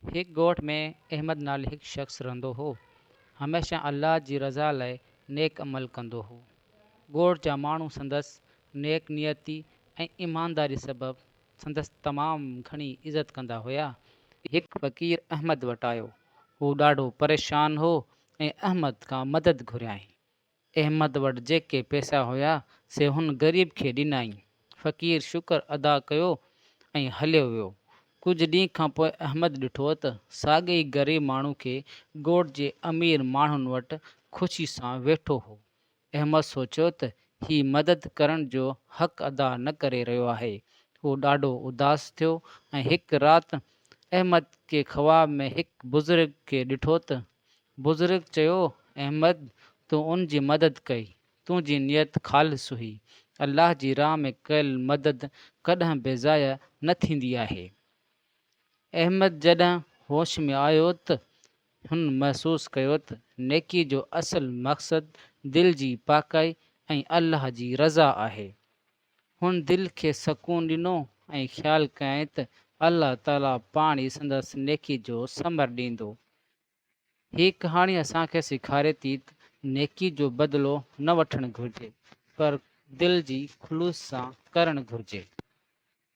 هڪ ڳوٺ ۾ احمد نالي هڪ شخص رهندو هو. هميشه الله جي رضا لاء نيڪ عمل ڪندو هو. ڳوٺ جا ماڻهو سندس نيڪ نيتي ۽ ايمانداري سبب سندس تمام گهڻي عزت ڪندا هيا. هڪ فقير احمد وٽ آيو. هو ڏاڍو پريشان هو ۽ احمد کان مدد گهريائين. احمد وٽ جيڪي پئسا هيا، سي هن غريب کي ڏنائين. فقير شڪر ادا ڪيو ۽ هليو ويو. ڪجهه ڏينهن کان پوء احمد ڏٺو ته ساڳئي ئي غريب ماڻهو کي ڳوٺ جي امير ماڻهن وٽ خوشي سان ويٺو هو. احمد سوچيو ته هي مدد ڪرڻ جو حق ادا نه ڪري رهيو آهي. هو ڏاڍو اداس ٿيو ۽ هڪ رات احمد کي خواب ۾ هڪ بزرگ کي ڏٺو ته بزرگ چيو، احمد! تو ان جي مدد ڪئي، تنهنجي نيت خالص هئي. الله جي راهه ۾ ڪيل مدد ڪڏهن به ضايع نه ٿيندي آهي. احمد جڏهن هوش ۾ آيو ته هن محسوس ڪيو ته نيڪي جو اصل مقصد دل جي پاڪائي ۽ الله جي رضا آهي. هن دل کي سڪون ڏنو ۽ خيال ڪيائين ته الله تعاليٰ پاڻ ئي سندس نيڪي جو ثمر ڏيندو. هيء ڪهاڻي اسان کي سيکاري ٿي ته نيڪي جو بدلو نه وٺڻ گهرجي، پر دل جي خلوص سان ڪرڻ گهرجي.